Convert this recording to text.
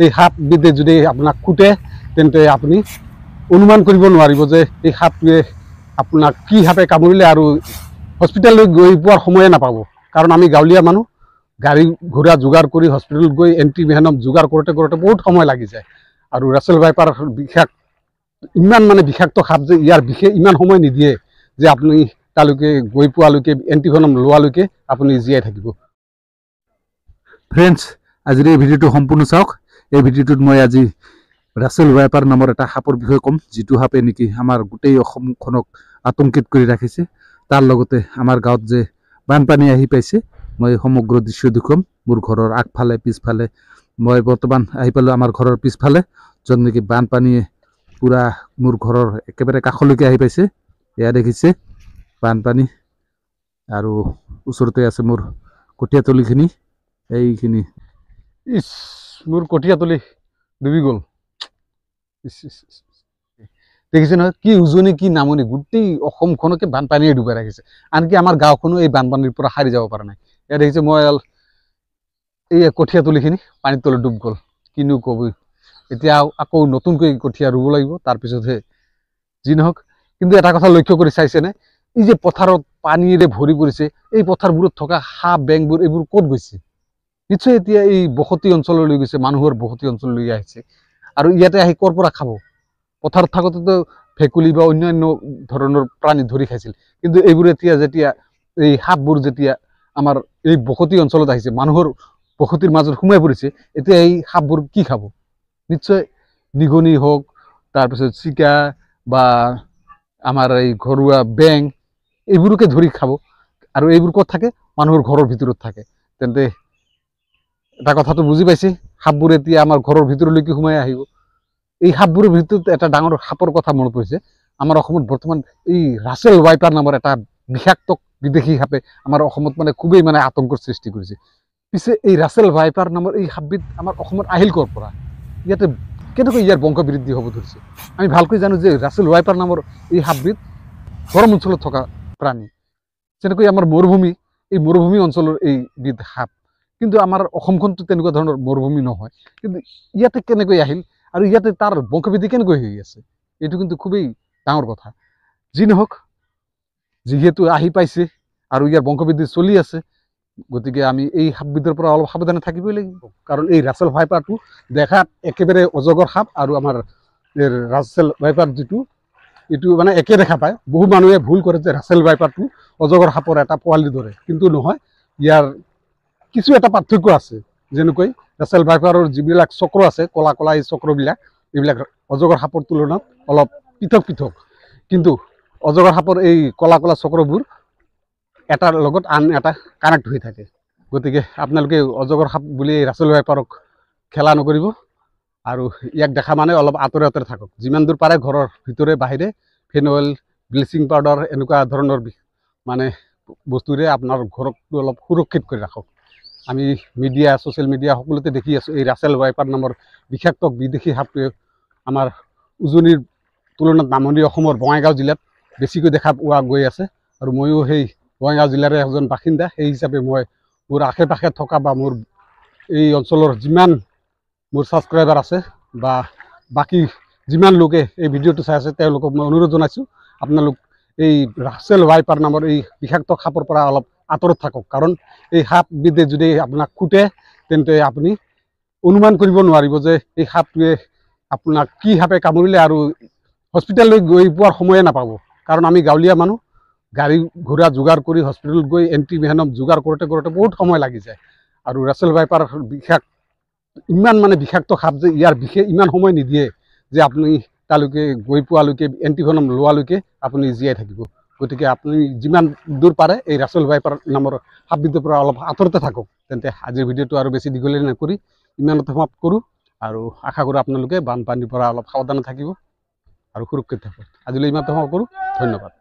এই সাপবিধে যদি আপোনাক খুটে তেন্তে আপুনি অনুমান কৰিব নোৱাৰিব যে এই সাপটোৱে আপোনাক কি সাপে কামুৰিলে আৰু হস্পিটেললৈ গৈ পোৱাৰ সময়ে নাপাব। কাৰণ আমি গাঁৱলীয়া মানুহ, গাড়ী ঘোঁৰা যোগাৰ কৰি হস্পিটেলত গৈ এণ্টিভেনম যোগাৰ কৰোঁতে কৰোঁতে বহুত সময় লাগি যায়। আৰু ৰাছেল ভাইপাৰ বিষাক্ত, ইমান মানে বিষাক্ত সাপ যে ইয়াৰ বিষে ইমান সময় নিদিয়ে যে আপুনি তালৈকে গৈ পোৱালৈকে এণ্টিভেনম লোৱালৈকে আপুনি জীয়াই থাকিব। ফ্ৰেণ্ডছ, আজিৰ এই ভিডিঅ'টো সম্পূৰ্ণ চাওক। এই ভিডিঅ'টোত মই আজি ৰাছেল ভাইপাৰ নামৰ এটা সাপৰ বিষয়ে ক'ম, যিটো সাপে নেকি আমাৰ গোটেই অসমখনক আতংকিত কৰি ৰাখিছে। তাৰ লগতে আমাৰ গাঁৱত যে বানপানী আহি পাইছে, মই সমগ্ৰ দৃশ্য দেখুৱাম। মোৰ ঘৰৰ আগফালে পিছফালে, মই বৰ্তমান আহি পালোঁ আমাৰ ঘৰৰ পিছফালে, য'ত নেকি বানপানীয়ে পূৰা মোৰ ঘৰৰ একেবাৰে কাষলৈকে আহি পাইছে। এয়া দেখিছে বানপানী, আৰু ওচৰতে আছে মোৰ কঠীয়াতলিখিনি, এইখিনি। ইছ, মোৰ কঠীয়াতলি ডুবি গ'ল। দেখিছে নহয় কি উজনি কি নামনি, গোটেই অসমখনকে বানপানীয়ে ডুবাই ৰাখিছে। আনকি আমাৰ গাঁওখনো এই বানপানীৰ পৰা সাৰি যাব পৰা নাই। ইয়াত দেখিছে মই এই কঠীয়াতলিখিনি পানীৰ তলত ডুব গ'ল। কিনো ক'ব, এতিয়া আকৌ নতুনকৈ কঠীয়া ৰুব লাগিব, তাৰপিছতহে। যি নহওক, কিন্তু এটা কথা লক্ষ্য কৰি চাইছেনে, এই যে পথাৰত পানীৰে ভৰি পৰিছে, এই পথাৰবোৰত থকা সাপ বেংবোৰ এইবোৰ ক'ত গৈছে? নিশ্চয় এতিয়া এই বসতি অঞ্চললৈ গৈছে, মানুহৰ বসতি অঞ্চললৈ আহিছে। আৰু ইয়াতে আহি ক'ৰ পৰা খাব? পথাৰত থাকোঁতেতো ভেকুলী বা অন্যান্য ধৰণৰ প্ৰাণী ধৰি খাইছিল, কিন্তু এইবোৰ এতিয়া যেতিয়া এই সাপবোৰ যেতিয়া আমাৰ এই বসতি অঞ্চলত আহিছে, মানুহৰ বসতিৰ মাজত সোমাই পৰিছে, এতিয়া এই সাপবোৰ কি খাব? নিশ্চয় নিগনি হওক, তাৰপিছত চিকা বা আমাৰ এই ঘৰুৱা বেং, এইবোৰকে ধৰি খাব। আৰু এইবোৰ ক'ত থাকে? মানুহৰ ঘৰৰ ভিতৰত থাকে। তেন্তে এটা কথাটো বুজি পাইছে, সাপবোৰ এতিয়া আমাৰ ঘৰৰ ভিতৰলৈকে সোমাই আহিব। এই সাপবোৰৰ ভিতৰত এটা ডাঙৰ সাপৰ কথা মনত পৰিছে। আমাৰ অসমত বৰ্তমান এই ৰাছেল ভাইপাৰ নামৰ এটা বিষাক্ত বিদেশী সাপে আমাৰ অসমত মানে খুবেই মানে আতংকৰ সৃষ্টি কৰিছে। পিছে এই ৰাছেল ভাইপাৰ নামৰ এই সাপবিধ আমাৰ অসমত আহিল ক'ৰ পৰা? ইয়াতে কেনেকৈ ইয়াৰ বংশ বৃদ্ধি হ'ব ধৰিছে? আমি ভালকৈ জানো যে ৰাছেল ভাইপাৰ নামৰ এই সাপবিধ গৰম অঞ্চলত থকা প্ৰাণী, যেনেকৈ আমাৰ মৰুভূমি, এই মৰুভূমি অঞ্চলৰ এইবিধ সাপ। কিন্তু আমাৰ অসমখনতো তেনেকুৱা ধৰণৰ মৰুভূমি নহয়, কিন্তু ইয়াতে কেনেকৈ আহিল আৰু ইয়াতে তাৰ বংশবৃদ্ধি কেনেকৈ হৈ আছে, এইটো কিন্তু খুবেই ডাঙৰ কথা। যি নহওক, যিহেতু আহি পাইছে আৰু ইয়াৰ বংশবৃদ্ধি চলি আছে, গতিকে আমি এই সাপবিধৰ পৰা অলপ সাৱধানে থাকিবই লাগিব। কাৰণ এই ৰাছেল ভাইপাৰটো দেখাত একেবাৰে অজগৰ সাপ আৰু আমাৰ ৰাছেল ভাইপাৰ যিটো, এইটো মানে একে দেখা পায়। বহু মানুহে ভুল কৰে যে ৰাছেল ভাইপাৰটো অজগৰ সাপৰ এটা পোৱালিৰ দৰে, কিন্তু নহয়, ইয়াৰ কিছু এটা পাৰ্থক্য আছে। যেনেকৈ ৰাছেল ভাইপাৰৰ যিবিলাক চক্ৰ আছে, কলা কলা এই চক্ৰবিলাক, এইবিলাক অজগৰ সাপৰ তুলনাত অলপ পৃথক পৃথক। কিন্তু অজগৰ সাপৰ এই কলা কলা চক্ৰবোৰ এটাৰ লগত আন এটা কানেক্ট হৈ থাকে। গতিকে আপোনালোকে অজগৰ সাপ বুলি ৰাছেল ভাইপাৰক খেলা নকৰিব, আৰু ইয়াক দেখা মানে অলপ আঁতৰে আঁতৰে থাকক। যিমান দূৰ পাৰে ঘৰৰ ভিতৰে বাহিৰে ফেনল, ব্লিচিং পাউডাৰ এনেকুৱা ধৰণৰ মানে বস্তুৰে আপোনাৰ ঘৰকটো অলপ সুৰক্ষিত কৰি ৰাখক। আমি মিডিয়া, ছ'চিয়েল মিডিয়া সকলোতে দেখি আছোঁ এই ৰাছেল ভাইপাৰ নামৰ বিষাক্ত বিদেশী সাপটোৱে আমাৰ উজনিৰ তুলনাত নামনি অসমৰ বঙাইগাঁও জিলাত বেছিকৈ দেখা পোৱা গৈ আছে। আৰু ময়ো সেই বঙাইগাঁও জিলাৰে এজন বাসিন্দা, সেই হিচাপে মই মোৰ আশে পাশে থকা বা মোৰ এই অঞ্চলৰ যিমান মোৰ ছাবস্ক্ৰাইবাৰ আছে বা বাকী যিমান লোকে এই ভিডিঅ'টো চাই আছে, তেওঁলোকক মই অনুৰোধ জনাইছোঁ, আপোনালোক এই ৰাছেল ভাইপাৰ নামৰ এই বিষাক্ত সাপৰ পৰা অলপ আঁতৰত থাকক। কাৰণ এই সাপবিধে যদি আপোনাক খুটে তেন্তে আপুনি অনুমান কৰিব নোৱাৰিব যে এই সাপটোৱে আপোনাক কি সাপে কামুৰিলে আৰু হস্পিটেললৈ গৈ পোৱাৰ সময়ে নাপাব। কাৰণ আমি গাঁৱলীয়া মানুহ, গাড়ী ঘোঁৰা যোগাৰ কৰি হস্পিটেলত গৈ এণ্টিভেনম যোগাৰ কৰোঁতে কৰোঁতে বহুত সময় লাগি যায়। আৰু ৰাছেল ভাইপাৰ বিষাক্ত, ইমান মানে বিষাক্ত সাপ যে ইয়াৰ বিষে ইমান সময় নিদিয়ে যে আপুনি তালৈকে গৈ পোৱালৈকে এণ্টিভেনম লোৱালৈকে আপুনি জীয়াই থাকিব। গতিকে আপুনি যিমান দূৰ পাৰে এই ৰাছেল ভাইপাৰ নামৰ সাপবিধৰ পৰা অলপ আঁতৰতে থাকক। তেন্তে আজিৰ ভিডিঅ'টো আৰু বেছি দীঘলীয়া নকৰি ইমানতে সমাপ্ত কৰোঁ, আৰু আশা কৰোঁ আপোনালোকে বানপানীৰ পৰা অলপ সাৱধানে থাকিব আৰু সুৰক্ষিত থাকক। আজিলৈ ইমানতে সমাপ্ত কৰোঁ, ধন্যবাদ।